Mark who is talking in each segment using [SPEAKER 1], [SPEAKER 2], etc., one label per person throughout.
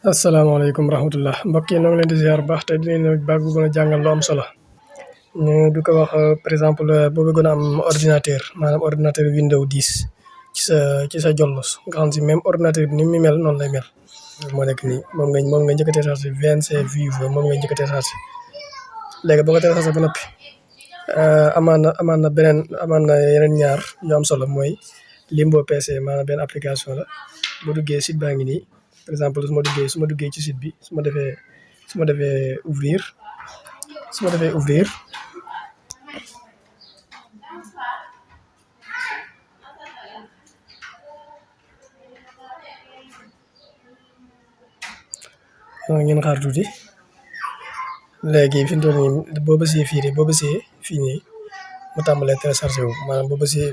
[SPEAKER 1] asalaamaaleykum rahmatullah mbokk yi ñoo ngi leen di ziar bu baax te di leen baax bëggoon a jàngal lu am solo ñu du ko wax par exemple boo bëggoon a am ordinateur maanaam ordinateur Windows 10 ci sa jollos nga xam si même ordinateur bi ni mu mel noonu lay mel moo nekk nii moom nga njëkk a téléchargé VNC Vivo moom nga njëkk a téléchargé léegi boo ko téléchargé ba noppi amaan na yeneen ñaar yu am solo mooy Limbo PC maanaam benn application la boo duggee site baa ngi nii par exemple su ma duggee ci site bi su ma defee ouvrir ngeen xaar tuuti léegi fi mu toll nii boo bësee fii nii mu tàmbalee téléchargé wu maanaam boo bësee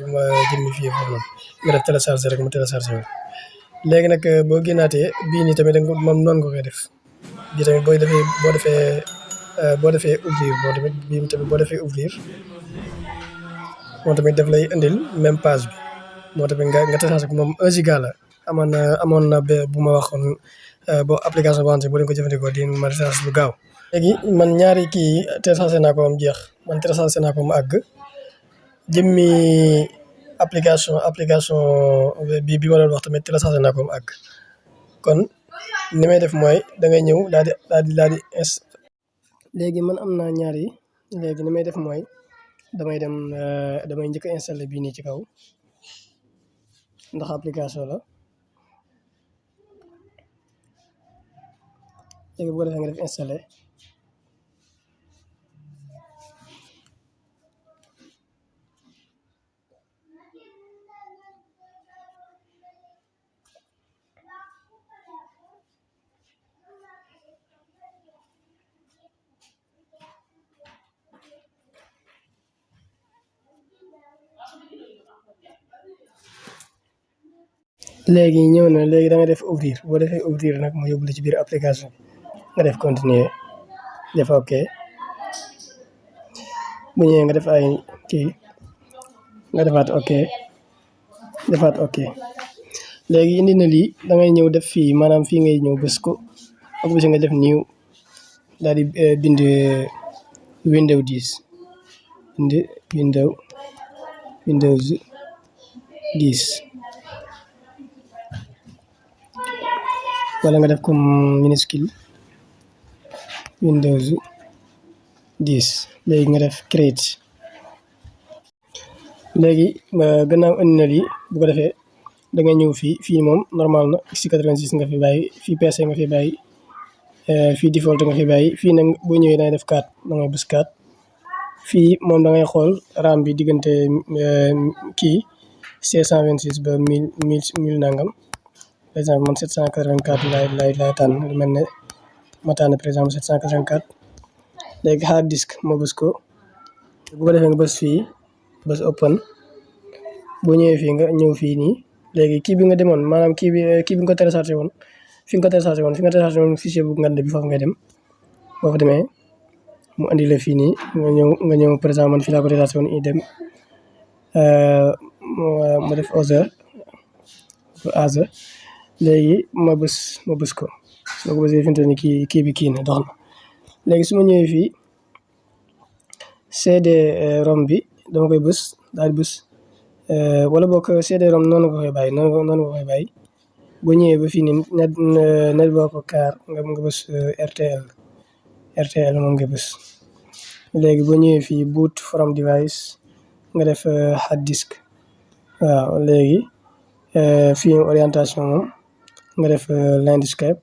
[SPEAKER 1] jëmmi fii foofu noonu nga def téléchargé rek mu téléchargé wu léegi nag boo génnaatee bii nii tamit moom noonu nga koy def bii tamit boo defee ouvrir boo defee ouvrir moom tamit daf lay indil même page bi moo tamit nga téléchargé ko moom 1 giga la amoon na bu ma waxoon boo application boo xam ne boo leen ko jëfandikoo di ma téléchargé lu gaaw. léegi man ñaari kii téléchargé naa ko ba mu jeex man téléchargé naa ko mu àgg jëmmi application bi ma doon wax tamit téléchargé naa ko mu àgg kon ni may def mooy da ngay ñëw daal di léegi man am naa ñaar yi léegi ni may def mooy damay njëkk a installé bii nii ci kaw ndax application la léegi bu ko defee nga def installé léegi ñëw na léegi da nga def ouvrir boo defee ouvrir nag mu yóbbu la ci biir application bi nga def continuer def ok bu ñëwee nga def ay kii nga defaat ok léegi indi na lii da ngay ñëw def fii maanaam fii ngay ñëw bës ko ak bës nga def new daal di bind Windows 10 Windows 10 wala nga def comme minuscule Windows 10 léegi nga def create léegi gannaaw indi na lii bu ko defee da ngay ñëw fii moom normal na x86 nga fi bàyyi fii PC nga fi bàyyi fii default nga fi bàyyi fii nag boo ñëwee dangay def 4 da ngay bës 4 fii moom da ngay xool RAM bi diggante kii 526 ba 1000 nangam par exemple man 784 laay tànn lu mel ne ma tànn par exemple 784 léegi hard disk ma bës ko bu ko defee nga bës fii bës open boo ñëwee fii nga ñëw fii nii léegi kii bi nga demoon maanaam kii bi nga ko téléchargé woon fi nga téléchargé woon fichier bu ngand bi foofu ngay dem boo fa demee mu andi la fii nii nga ñëw par exemple man fii laa ko téléchargé woon idem ma def Other léegi ma bës ko soo ko bësee fi mu toll nii kii bi kii na dox na léegi su ma ñëwee fii CD ROM bi dama koy bës daal di bës wala boog CD ROM noonu nga koy bàyyi boo ñëwee ba fii nii network car nga bës RTL moom nga bës léegi boo ñëwee fii boot from device nga def hard disk waaw léegi fii orientation moom nga def landscape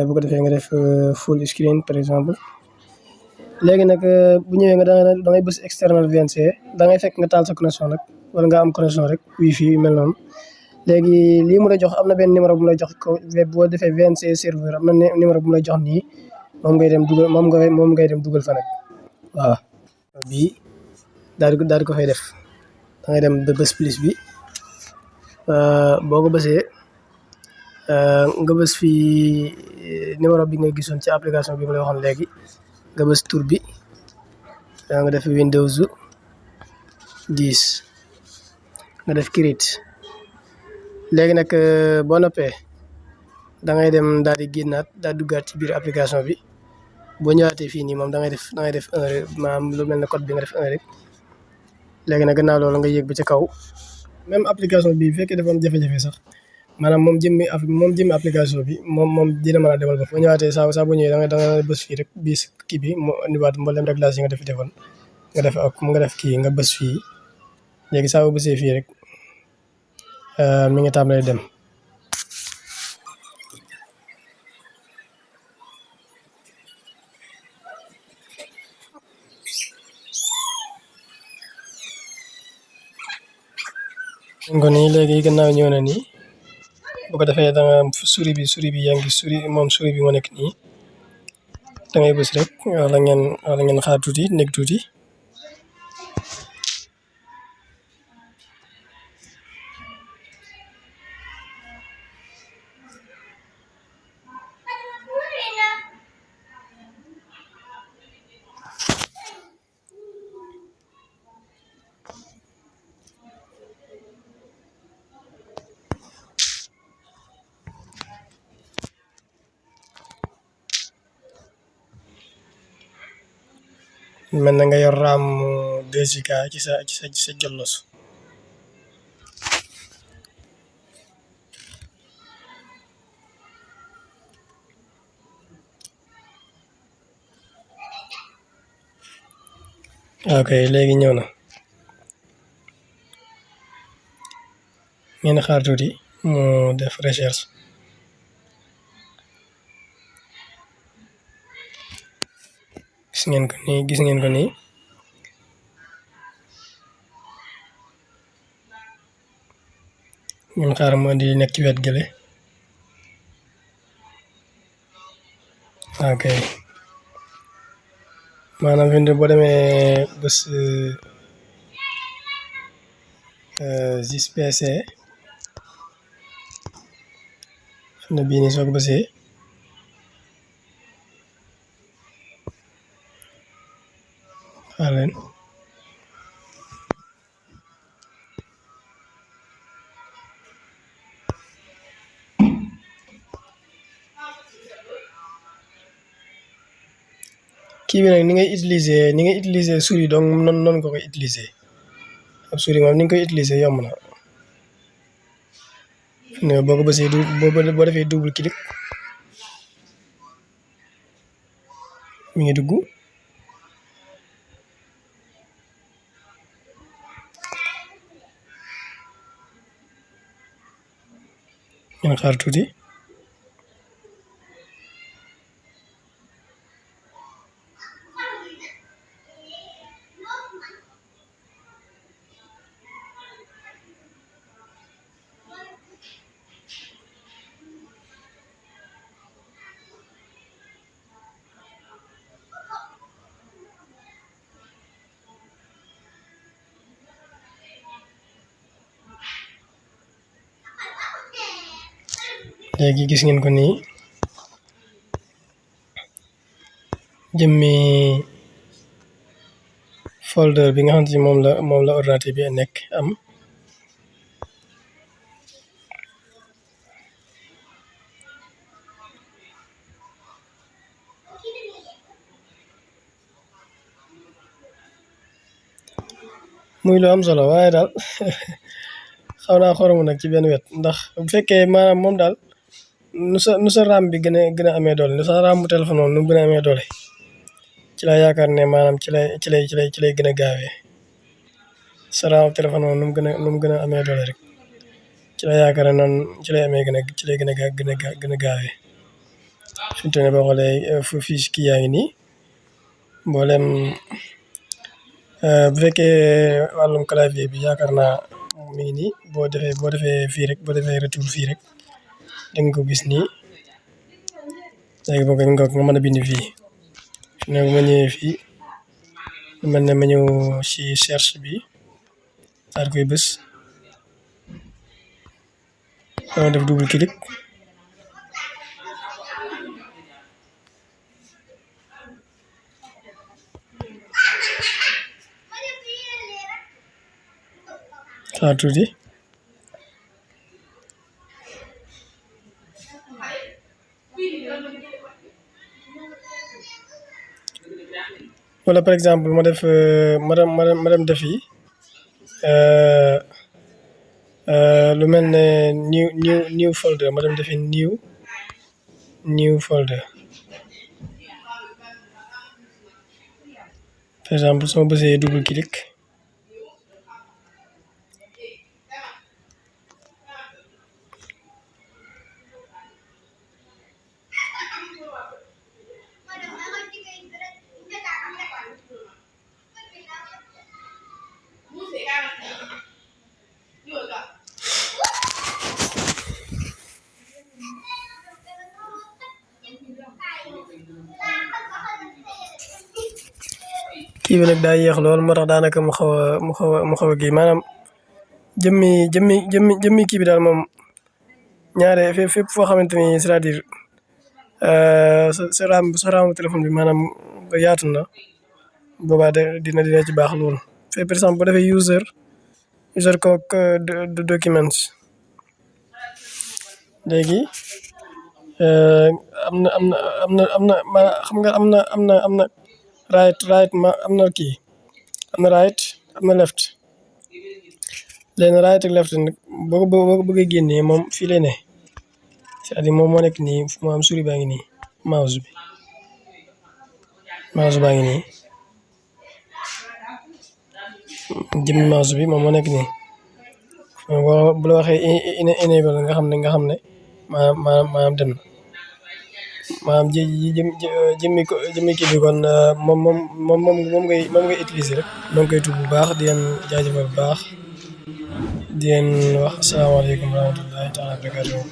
[SPEAKER 1] bu ko defee nga def full screen par exemple léegi nag bu ñëwee nga da ngay bës external VNC da ngay fekk nga taal sa connexion nag wala nga am connexion rek wifi yu mel noonu léegi lii mu la jox am na benn numéro bu mu la jox ko boo defee VNC serveur am na numéro bu mu la jox nii moom ngay dem dugal fa nag waaw bii daal di ko fay def da ngay dem ba bës plus bi boo ko bësee nga bës fii numéro bi nga gisoon ci application bi ma la waxoon léegi nga bës tur bi nga def Windows 10 nga def create léegi nag boo noppee da ngay dem daal di génnaat daal duggaat ci biir application bi boo ñëwaatee fii nii moom da ngay def 1 rek maanaam lu mel ne code bi nga def 1 rek léegi nag gannaaw loolu nga yéeg ba ci kaw même application bi bu fekkee dafa am jafe-jafe sax maanaam moom jëmmi application bi moom dina mën a demal bopp boo ñëwaatee saa boo ñëwee da nga bës fii rek bis kii bi mu indiwaat mboolem réglage yi nga defoon nga def kii nga bës fii léegi saa boo bësee fii rek mi ngi tàmbalee dem. kon nii léegi gannaaw ñëw na nii bu ko defee da nga souris bi yaa ngi moom souris bi moo nekk nii da ngay bës rek wala ngeen xaar tuuti nekk tuuti. mel na nga yor RAM 2 giga ci sa jollos. ok léegi ñëw na ngeen xaar tuuti mu def recherche. gis ngeen ko nii ngeen xaar mu andi nekk ci wet gële. ok maanaam fi mu ne boo demee bés Zis PC fi mu ne bii nii soo ko bësee xaar leen kii bi nag ni ngay utiliser souris donc noonu nga koy utiliser ab souris moom ni nga koy utiliser yomb na ne boo ko bësee boo defee double clic mi ngi dugg ngeen xaar tuuti. léegi gis ngeen ko nii jëmmi folder bi nga xam ne moom la ordinateur bi nekk am muy lu am solo waaye daal xaw naa xoromu nag ci benn wet ndax bu fekkee maanaam moom daal nu sa RAM bi gën a amee doole nu sa RAM bu téléphone moom nu mu gën a amee doole ci laa yaakaar ne maanaam ci lay gën a gaawee sa RAM téléphone moom nu mu gën a amee doole rek ci laa yaakaar ne noonu ci lay gën a gaawee fi mu toll nii boo xoolee fii si kii yaa ngi nii mboolem bu fekkee wàllum clavier bi yaakaar naa mi ngi nii boo defee fii rek boo defee retour fii rek da nga ko gis nii léegi boo ko nga mën a bind fii fi ne ma ñëwee fii mel ne ma ñëw si cherche bi daal koy bës dama def double clic xaar tuuti wala par exemple ma def madame def yi lu mel ne new folder ma dem defi new folder par exemple su ma bësee double clic kii bi nag daa yéex lool moo tax daanaka mu xaw a kii maanaam jëmmi kii bi daal moom ñaare fépp foo xamante ni c'est-à-dire sa raamu téléphone bi maanaam yaatu na boobaa dina ci baax lool. par exemple bu defee user documents léegi am na xam nga am na right am na kii am na right am na left léegi right ak left nag boo ko bëggee génnee moom fii lay ne c'est-à-dire moom moo nekk nii maanaam souris baa ngi nii mouse baa ngi nii jëmmi mouse bi moom moo nekk nii bu la waxee enable nga xam ne maanaam dem na maanaam jëmmi kii bi kon moom ngay utiliser rek. donc koy tudd bu baax di leen jaajëfal bu baax di leen wax asalaamaaleykum wa rahmatullahi taala wa barakatuh